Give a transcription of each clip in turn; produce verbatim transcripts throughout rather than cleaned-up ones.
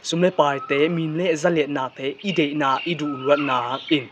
sum le paite, min le zaliatnate, i deihna, i duhluatna in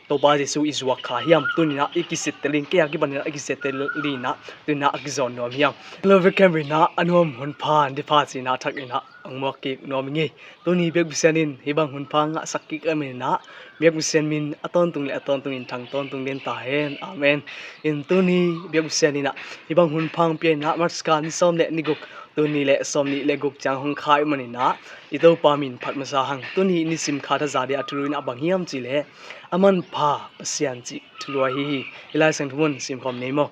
Topa Jesu i zuak kha hiam? Tuninah i kisittel in, kei a kipaninah i kisittel inah tuninah a kizawn nuam hiam? Lo vekhem inah a nuam hun phan dipha cinah thak inah ang muak kik nuam i ngei. Tuni biak Pasian in hih bang hun pha ngahsak kik a maninah biak Pasian min a tawntung le a tawntung in thang tawntung den ta hen. Amen. In tuni biak Pasian inah hih bang hun pha hong pia inah March kha ni sawm le ni guk, tuni le sawm nih le guk ciang hong kha i maninah i Topa min phat masa hang. Tuni nisim kha thaza dia a thulu inah bang hiam cih leh a manpha Pasian cih thulu ahi hi. Hih Lai Siangtho mun simkhawm ni maw?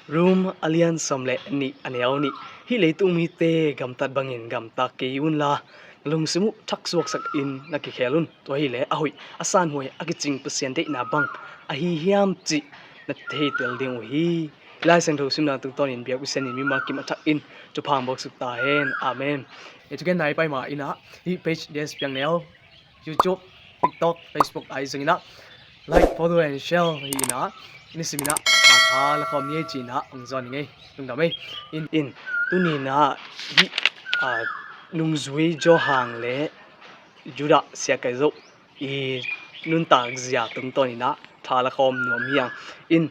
Rom a lian sawm le nih a neu nih. Hih leitung mite gamtat bangin gamta kei unla, na lungsim uh thaksuaksak in na kikhel un. Tua hileh a hoih a sanhuai a kicing Pasian deihna bang ahi hiam cih na theitel ding uh hi. Lai Siangtho simna tungtawnin biak Pasian in mimal kim a thak in thupha hong buaksuk ta hen. Amen. Etuken nai pai ma inah hih page D S Piang Neu, YouTube, TikTok, Facebook ahi zong inah like, follow and share hi inah nisiminah kha kha lakhawm ni ei ci inah hong zawn i ngei. Lungdam ei. In, in tuninah hih a nungzui Johan le Judah Siakaizok i nuntak zia tungtawninah tha lakhawm nuam hiang. In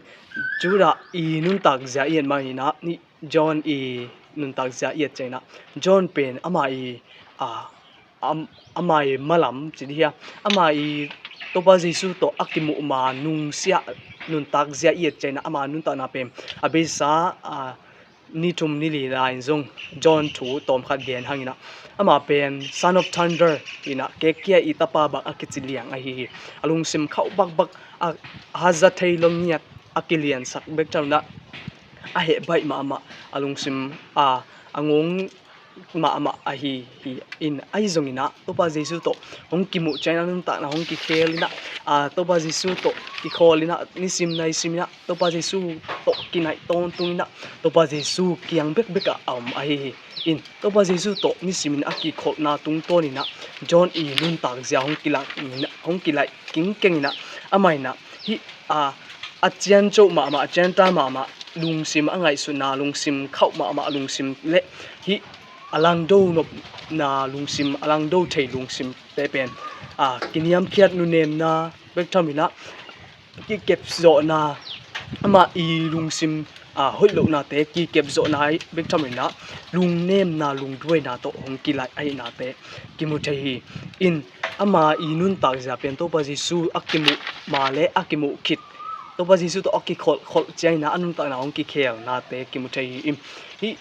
Judah i nuntak zia i et ma inah hih John i nuntak zia i et cianginah John pen ama i a am, ama i malam ci dih hia, ama i Topa Jesu tawh a kimuh ma nungsiah nuntak zia i et cianginah ama nuntakna pen a beisa a ni thum ni li lai in zong John thu tawmkhat gen hanginah ama pen Son of Thunder inah kekkia i tapa bang a kici liang ahi hi. A lungsim khauh bakbak a haza thei lo ngiat a kiliansak bek thaunah a heh baih mahmah a lungsim a a ngong mahmah ahi hi. In ahi zonginah Topa Jesu tawh hong kimuh cianginah nuntakna hong kikhel inah a Topa Jesu tawh kikhawl inah nisim naisim inah Topa Jesu tawh kinaih tawntung inah Topa Jesu kiang bekbekah a om ahi hi. In Topa Jesu tawh nisimin a kikholhna tungtawninah John i nuntak zia hong kilaih, hong kilaih kingkeng inah amah inah hih a a ciancoh mahmah, a cianta mahmah lungsim, a ngaihsutna lungsim khauh mahmah lungsim le hih a langdo nopna lungsim, a langdo thei lungsimte pen a kiniamkhiat nunnemna bek thaminah kikepzawhna, amah i lungsim a hoih lohnate kikepzawhna bek thaminah lungnemna lungduaina tawh hong kilaih ahihnate kimu thei hi. In ama i nuntak zia pen Topa Jesu a kimuh ma le a kimuh khit, Topa Jesu tawh a kikholhkholh cianginah a nuntakna hong kikhelnate kimu thei hi. In hih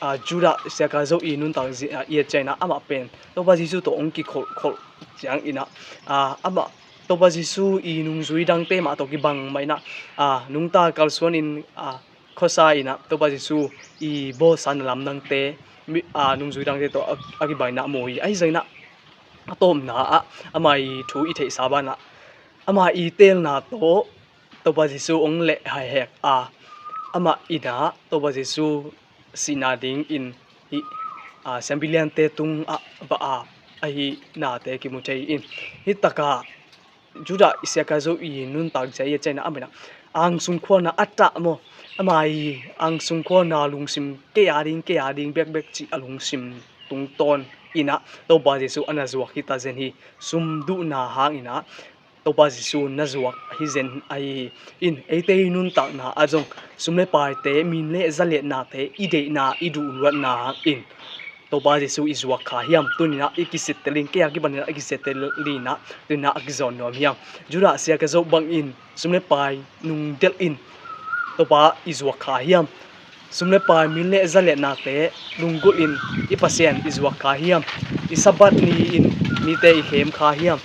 a Judah Siakaizok i nuntak zia i et cianginah amah pen Topa Jesu tawh hong kikholhkholh cianginah a amah Topa Jesu i nungzui dangte mah tawh kibang mah inah a nungta kalsuanin a khuasa inah Topa Jesu i bawlsa na lamdangte a nungzui dangte tawh a kibang inah mu hi. Ahi zonginah a tawpna ah ama i thu i theihsa banah ama i teelna tawh Topa Jesu hong leh haihek a amah inah Topa Jesu sihna dingin hih a siampi liante tungah va ap ahihnate kimu thei in hih takah Judah Iskariot i nuntak zia i et ciangin a, amah in a angsung khualna a tah maw, ama i angsung khualna lungsim, kei a ding, kei a ding bekbek cih a lungsim tungtawn in a Topa Jesu a na zuak hi ta zen hi. Sum duhna hangin a Topa Jesu na zuak hi zen ahi hi. In eite i nuntakna ah zong sum le paite, min le zaliatnate, i deihna i duhluatna hangin Topa Jesu i zuak kha hiam? Tuni in a i kisittel in, kei a kipan in a i kisittel in a, tuni in a a kizawn nuam hiam? Judah Iskariot bangin sum le pai nungdelh in Topa i zuak kha hiam? Sum le pai, min le zaliatnate lunggulh in i Pasian i zuak kha hiam? I Sabbath ni-in mite i khem kha hiam?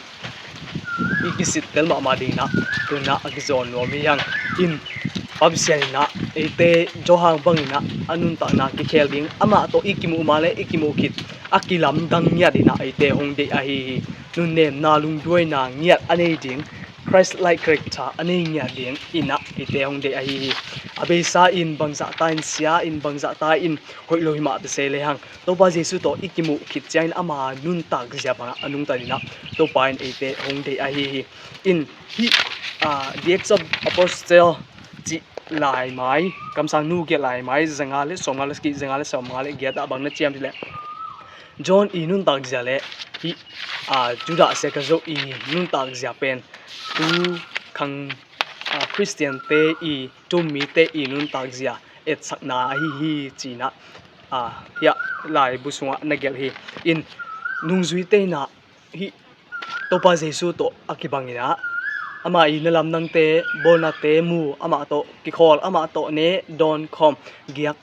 I kisittel mahmah ding in a, tuni in a a kizawn nuam hi hang. In Pa Pasian in a eite Johan bangin a a nuntakna kikhel ding, amah tawh i kimuh ma le i kimuh khit a kilamdang ngiat in a eite hong deih ahi hi. Nunnemna lungduaina ngiat a nei ding, Christ-like character a nei ngiat ding in a eite hong deih ahi hi. A beisa in bangzah ta in, sia in bangzah ta in, hoih lo hi mah ta se lehang, Topa Jesu tawh i kimuh khit ciangin ama nuntak zia bangah a nungta in a Topa in eite hong deih ahi hi. In hih, ah, The Acts of Apostle cih laimai, kamsang nu giat laimai, zanga le sawmnga le sagih, zanga le sawmnga le giat ah bang na ciam cih leh, John i nuntak zia le hih, a, Judah Siakazo i nuntak zia pen tu khang, a, Khristiante i tum mite i nuntak zia etsakna ahi hi cinah, a, hiah laibu sungah na gelh hi. In nungzuite inah hih Topa Jesu tawh a kibanginah ama i na lamdangte, bawlnate mu, amah tawh kikhawl, amah tawh ne dawn khawm, giak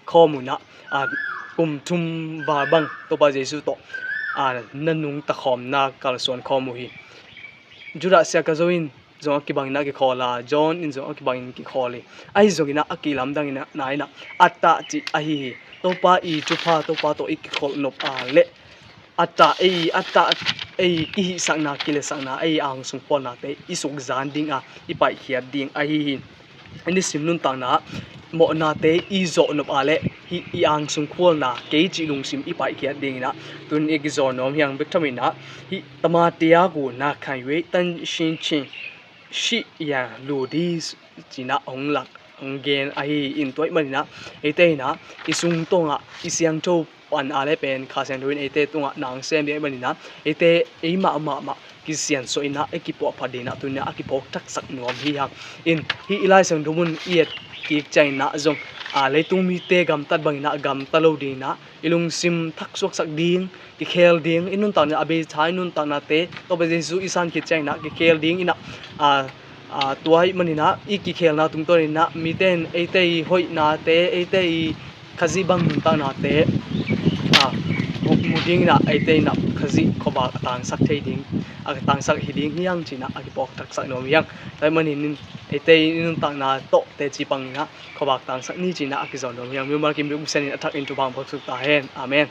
khawm unah, a, kum thum val bang Topa Jesu tawh, a, na nungta khawm, na kalsuan khawm uh hi. Judah Siakazo in zong a kibanginah kikhawl a, John in zong a kibangin kikhawl hi. Ahi zonginah a kilamdanginah na inah a tah cih ahi hi. Topa i thupha, Topa tawh i kikholh nop a leh a tah ei, a tah ei kihihsakna, kilesakna ei, angsung phualnate i sukzan dinga i paihkhiat ding ahi hi. I nisim nuntakna mawhnate i zawh nop a leh hih i angsung khualna kei cih lungsim i paihkhiat dinginah tun i kizaw nuam hiang bek thaminah hih tamatia gu na khai wei tan shin chin shi ya lu di cinah hong lak hong gen ahi in tua ahih maninah eite inah i sungtawngah i siangtho pan a le pen Kha Siangtho in eite tungah nang sem ding ahih maninah eite eimah mahmah kisiansuah inah i kipuahphat dinah tuninah a kiphawk thaksak nuam hi hang. In hih i Lai Siangtho mun i et kik cianginah zong, a, leitung mite gamtat banginah gamta lo dinah i lungsim thaksuaksak ding, kikhel ding, i nuntakna a beisa i nuntaknate Topa Jesu i san khit cianginah kikhel ding inah, a, a, tua ahih maninah i kikhelna tungtawninah mite in eite i hoihnate, eite i Khazih bang nuntaknate, a, mu dinginah eite inah Khazih khuavak a tangsak thei ding, a tangsak hi ding hi hang cinah a kiphawk thaksak nuam hi hang. Tua ahih manin eite i nuntakna tawh teci panginah khuavak tangsak ni cinah a kizaw nuam hi hang. Mimal kim buk busianin a thakin thupha hong piaksuk ta hen. Amen.